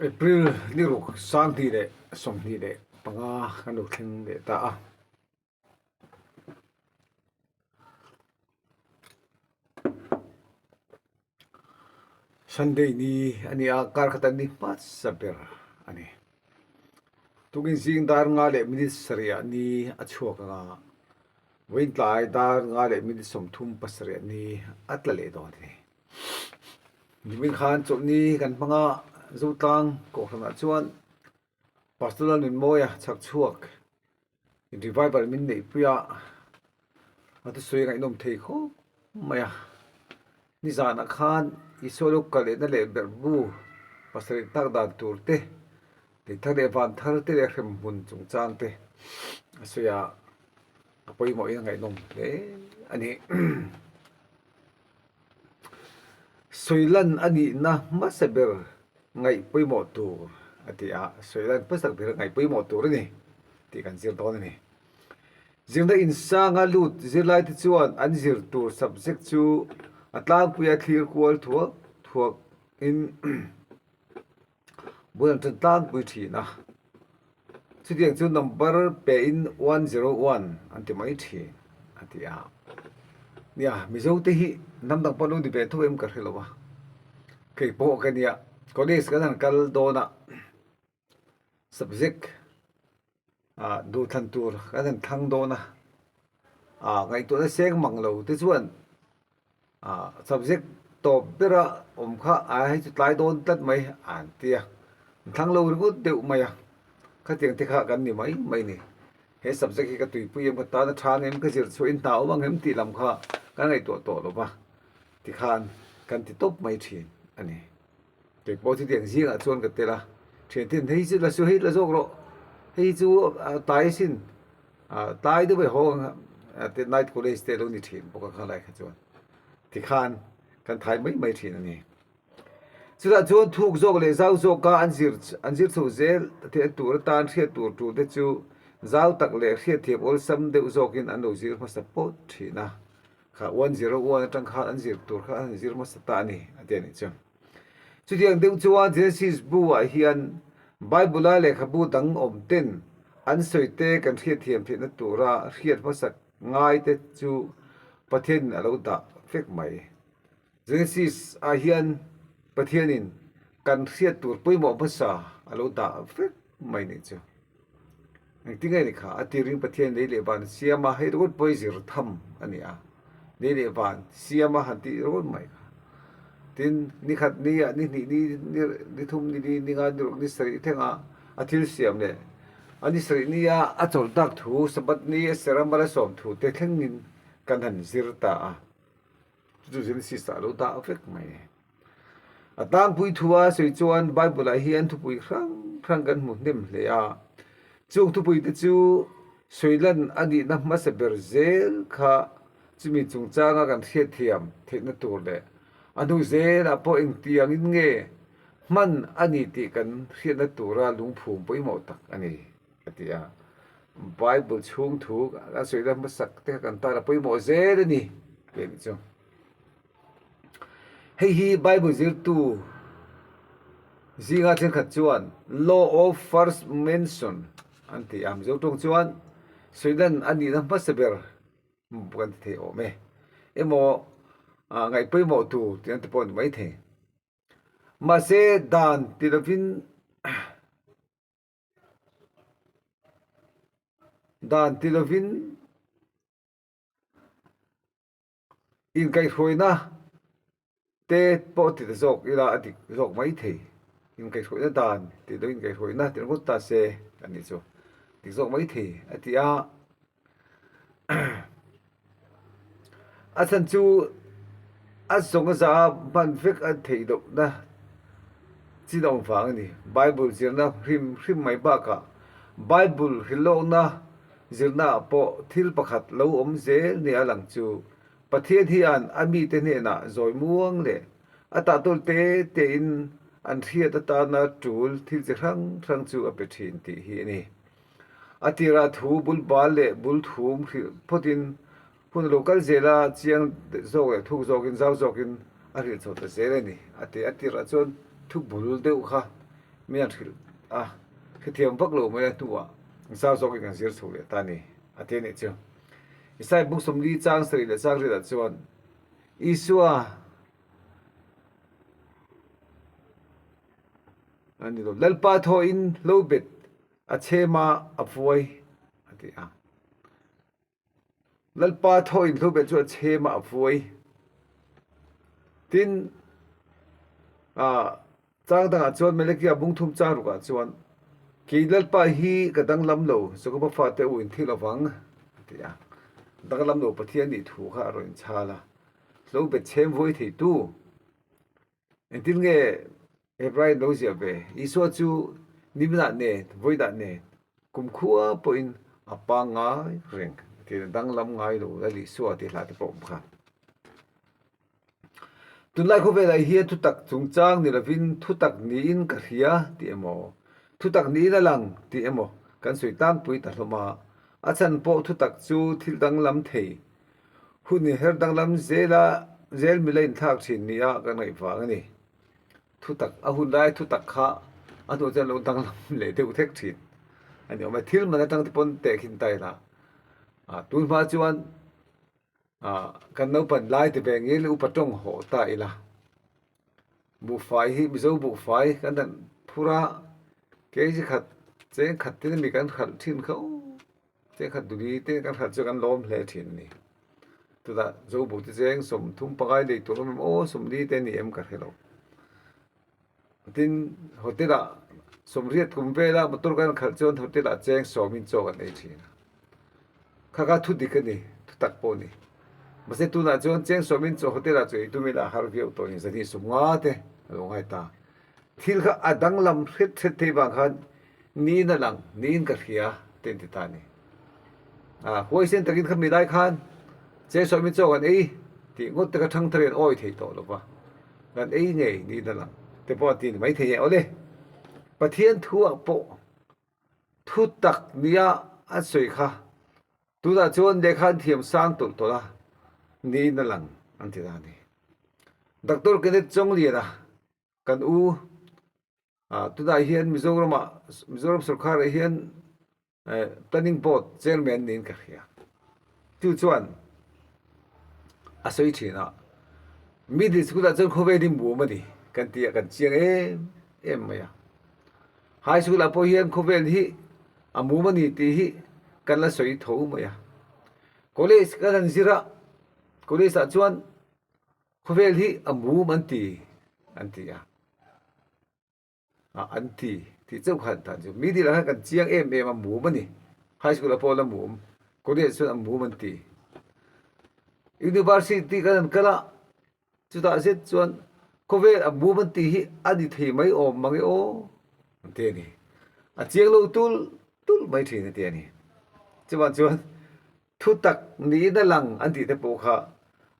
April ni ruk 2025 kan lo thleng leh ta a. Sunday ni a ni a, kar khat an ni hmasa ber a ni. Tukin zing dar nga leh minute sarih ah ni a chhuak ang a, vawiin tlai dar nga leh minute 37 ah ni a tla leh dawn a ni. Nimin khan chawlhni kan hmang a, Zotlang Kohhranah chuan Pastor Lalnunmawia chhak chhuak Revival min neihpui a, a thusawi a ngaihnawm thei khawp mai a. Nizanah khan Isua lo kal lehna leh berh bu pasarih tak dan tur te, lei thar leh van thar te leh hremhmun chungchang te a sawi a, a pawimawhin a ngaihnawm hle a ni. Sawi lan a nihna hmasa ber ngaih pawimawh tur a ti a, sawi lan hmasa ber ngaih pawimawh tur a ni tih kan zir dawn a ni. Zirna insanga lut zirlaite chuan an zir tur subject chu a tlangpuia thlir kual thuak thuak in Bul an ṭan tlangpui ṭhin a, chutiang chu number pe in 101 an ti mai ṭhin a ti a. Nia, Mizo te hi hnam dang pawh an lo ni ve tho em ka hre lo a, kei pawh ka nia college kan han kal dawn a, subject ah duhthlan tur kan han thlang dawn a, ah ngaihtuahna seng mang lo te chuan Ah subject tawp bera awm kha a hei chu tlai dawn tlat mai an ti a, an thlang lo ringawt deuh mai a, khatiang te kha kan ni mai mai ni. He subject hi ka tuipui em ka tan a tha ang em ka zir chhuah in hna awm ang em tih lam kha kan ngaihtuah tawh lo va, tikhan kan ti tawp mai thin a ni. Kei pawh chutiang zingah chuan ka tel a, thianten hei chu la su hei la zawk rawh, hei chu tlai asin Ah tlai deuh e haw ang a te night college te lo ni thin bawk a khalai kha chuan tikhan kan thai mai mai thin a ni. Chutah chuan thuk zawk leh zau zawka an zir an zir chho zel theih tur atan hriat tur tul te chu zau tak leh hriatthiam awlsam deuh zawkin an lo zir hmasa pawt thin a, kha 101 atang khan an zir tur kha an zir hmasa ta a ni a ti a nih chu. Chutiang deuh chuan Genesis bu-ah hian Bible-a lehkhabu dang awm ten an sawi te kan hriatthiam theihna tura hriat hmasak ngai te chu Pathianin a lo dah vek mai. Genesis-ah hian Pathianin kan hriat tur pawimawh hmasa a lo dah vek mai nih chu. Engtin nge ni kha? A tirin Pathian lei leh van siama hei ringawt pawh hi zir tham a ni a, lei leh van siama han tih ringawt mai kha. Tin, ni khat ni ah, ni hnih ni, ni thum ni li, ni nga ni ruk ni sarih thlengah a thil siam leh a ni sarih nia a chawlh tak thu, Sabbath ni a serh a mal a sawm thu te thlengin kan han zir ta a. Chu chu Genesis ah a lo dah vek mai. A tlangpui thua sawi chuan Bible ah hian thupui hrang hrang kan hmu hnem hle a, chung thupui te chu sawi lan a nihna hmasa ber zel kha chumi chungchanga kan hriatthiam theihna tur leh a hnu zelah pawh engtiangin nge hman a ni tih kan hriatna tura lungphum pawimawh tak a ni a ti a. Bible chhung thu kan sawi lan hmasak te kha kan tan a pawimawh zel a ni tih a nih chu. Hei hi Bible zirtu zinga thenkhat chuan Law of First Mention an ti a, Mizo tawng chuan sawilan a nihna hmasa ber kan ti thei awm e. Emaw ngaih pawimawh tur tih an ti pawh a ni maithei. Mahse dan ti lovin dan ti lovin. Inkaihhruaina te pawh ti ta zawk ila a dik zawk mai thei. Inkaihhruaina dan tih loh inkaihhruaina tih ringawt ta se a nih chu dik zawk mai thei a ti a. A chhan chu a zawng a za a hman vek a theih lohna chin a awm vang a ni. Bible zirna hrim hrim mai bakah Bible hrilhlawkna Zirnaah pawh thil pakhat lo awm zel nia a lang chu Pathian hian a mite hnenah zawi muang leh a tahtawl te tein an hriat atana tul thil chi hrang hrang chu a pe thin tih hi a ni. A tirah thu bul bal leh bul thum hrilh phawtin hun a lo kal zel a, chiang zawk leh thuk zawkin zau zawkin a hrilh chho ta zel a ni a ti. A tirah chuan thu bul deuh kha. Mi an hrilh a, hrethiam vak lo mai a hnuah zau zawkin kan zir chho leh ta a ni, a ti a nih chu. Isaiah bung 40 chang sarih leh chang riatah chuan Isua a ni lo, Lalpa thawhin hlo bet a chhema a vuai a ti a. Lalpa thawhin hlo bet chu a chhema a vuai. Tin, chang dangah chuan Melekia bung thum chang rukah chuan, Kei Lalpa hi ka danglam lo, Jakoba fate u in thil avang, a ti a. Danglam lo Pathian nih thu kha a rawn inchhal a. Hlo bet chhem vuai theitu. Engtin nge Hebrai lo ziah ve? Isua chu niminah nen, vawidah nen, kumkhua pawhin a pangngai reng tiin a danglam ngai lo Lal Isua tih hla te pawh awm kha. Tunlai khawvelah hian thutak chungchang ni lovin thutak niin ka hria tih emaw, thutak niin a lang tih emaw kan sawi tlangpui ta hlawm a. A chhan pawh thutak chu thil danglam thei Hun in her danglam zela zel mila inthlak thin nia ka ngaih vang a ni. Thutak a hun lai thutak kha a hnuah chuan lo danglam leh deuh thek thin a ni awm e. Thil man atang te pawn tehkhin ta ila ah tun hma chuan ah kan naupan lai ti ve ngil upa tawng hawh ta ila. Buhfai hi Mizo buhfai kan dan phur a, kg khat cheng khat tin ami kan hralh thin kho. Cheng khat duli te kan hralh chu kan lawm hle thin a ni. Chutah Zobuh te cheng 35 lei tur awm em aw 40 te a ni em ka hre lo. Tin hotel ah 80 kum vela motor kan khalh chuan hotel ah cheng 10 in chaw kan ei thin a. Kha kha thu dik a ni, thu tak pawh a ni. Mahse tunah chuan cheng 10 in chaw hotel ah chaw ei tum ila a har viau tawh a ni, 250 te a lo ngai ta. Thil kha a danglam hret hret thei vang khan Niin a lang, niin ka hria, te an ti ta a ni. A, huaisen takin kha mi lai khan che sawi min chaw kan ei tih ngawt te kha thangthar hian awi thei tawh lo va, kan ei ngei niin a lang te pawh a ti ni maithei e. Awle, Pathian thuah pawh thu tak nia an sawi kha tunah chuan lehkha an thiam sang tawlh tawlh a, niin a lang an ti ta a ni. Doctor Kenneth Chawngliana kan u Ah tunah hian Mizoramah Mizoram sorkarah hian eh Planning Board Chairman niin ka hria. Chu chuan a sawi thin a, Middle School ah chuan khawvel hi muam a ni kan tih a kan chiang em em mai a. High School ah pawh hian khawvel hi a mum a ni tih hi kan la sawi tho mai a. College kan han zir a, college ah chuan Khawvel hi a mum an ti an ti a, an ti tih chauh khan tan chu mi dil ah khan kan chiang em em a mum a ni. High school ah pawh la mum, college chuan a mum an ti. University kan han kal a, chutah zet chuan khawvel a mum an tih hi a ni thei mai awm mang e aw an ti a ni. A chiang lo tul tul mai thin a ti a ni. Chuvang chuan Thu tak niin a lang an tih te pawh kha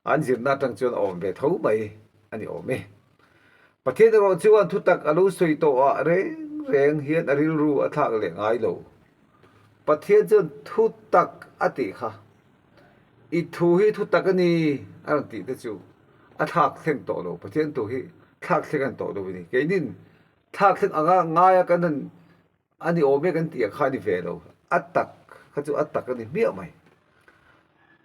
an zirna atang chuan a awm ve tho mai a ni awm e. Pathian erawh chuan thu tak a lo sawi tawh ah reng reng hian a rilru a thlak leh ngai lo. Pathian chuan thu tak a tih kha i thu hi thu tak a ni a rawn tih te chu a thlak thleng tawh lo. Pathian thu hi thlak thleng a ni tawh lo a ni. Keinin thlak thleng anga ngaia kan han A ni awm e kan tih ah kha a ni ve lo, a tak kha chu a tak a ni hmiah mai.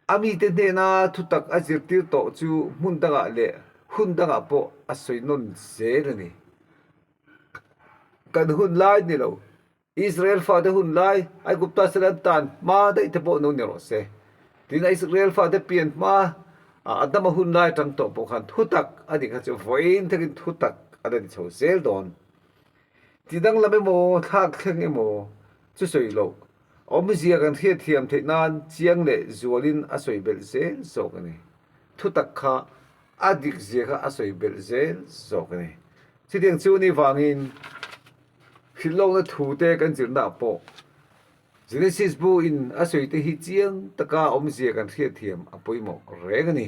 A mite hnena thutak a zirtir tawh chu hmun dangah leh hun dangah pawh a sawi nawn zel a ni. Kan hun lai ni lo, Israel fate hun lai, Aigupta sal an tan hma daih te pawh no ni rawh se. Tin, Israel fate pian hma Adama hun lai atang tawh pawh khan thutak a nih kha chu vawiin takin thutak a la ni chho zel dawn. Ti danglam emaw, thlak thleng emaw chu sawi loh, awmzia kan hriatthiam theih nan chiang leh zualin a sawi belh zel zawk a ni. Thutak kha a dik zia kha a sawi belh zel zawk a ni. Chutiang chu ni vangin hrilhlawkna thu te kan zirnaah pawh Genesis bu in a sawi te hi chiang taka awmzia kan hriatthiam a pawimawh reng a ni.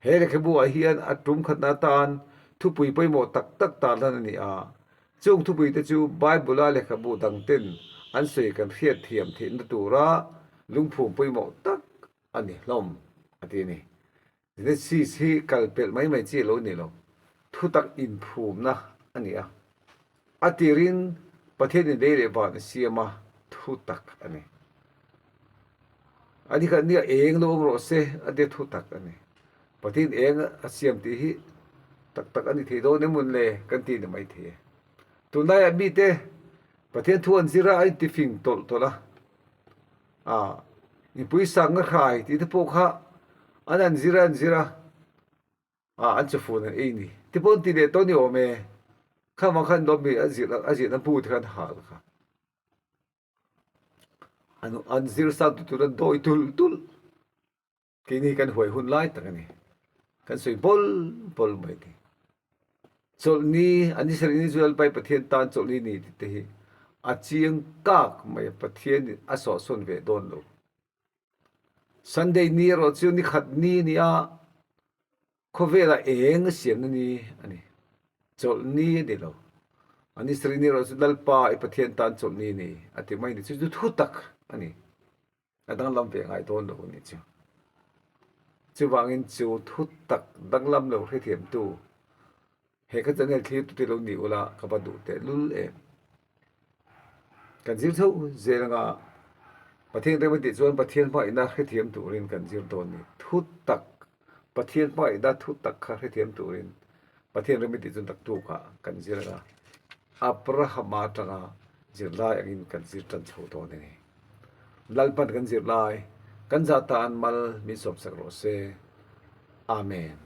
He lehkhabu ah hian a tum khatna atan thupui pawimawh tak tak tarlan a ni a. Chung thupui te chu Bible-a lehkhabu dangten an sawi kan hriat thiam theihna tura lungphum pawimawh tak a ni hlawm, a ti a ni. Genesis hi kal pelh mai mai chi a lo ni lo, thutak inphumna a ni a. A tirin Pathianin lei leh van a siam a, thu tak a ni. A ni khat nia eng lo awm rawh se a tia thu tak a ni. Pathian eng a siam tih hi tak tak a ni thei dawn em le kan ti ni mai thei e. Tunlaiah mite Pathian thu an zir a, a intifing tawlh tawlh a. Ah, mipui sangna hrai tih te pawh kha an an zir a an zir a. Ah, an chawfun an ei ni. Ti pawh an ti leh tawh ni awm e. Kha vang khan lawm mi a zir a zirna bu te khan hal kha. An an zir sang tu tur an dawi tul tul. Keini kan huai hun lai tak a ni. Kan sawi bawl bawl mai ni. Chawlhni, an Israel in Israel pai Pathian tan chawlhni ni tih te hi a chiang kak mai a, Pathian in a sawhsawn ve dawn lo. Sunday ni erawh chu ni khat ni a ni a, khawvela eng a siamna ni a ni. Chawlhni a ni lo. An Israel ni erawh chu Lalpa i Pathian tan chawlhni a ni a ti mai ni. Chu chu thu tak a ni. A danglam ve ngai dawn lo a nih chu. Chuvangin chu thu tak danglam lo hrethiamtu he ka channel thlir tute lo ni ula ka va duh teh lul em. Kan zir chho zel anga Pathian rem a tih chuan Pathian hmangaihna hrethiam turin kan zir dawn ni. Thu tak Pathian hmangaihna thu tak kha hrethiam turin Pathian rem a tih chuan taktukah kan zir anga Abrahama atanga zirlai angin kan zir tan chho dawn a ni. Lalpan kan zirlai kan zah tan mal min sawmsak rawh se. Amen.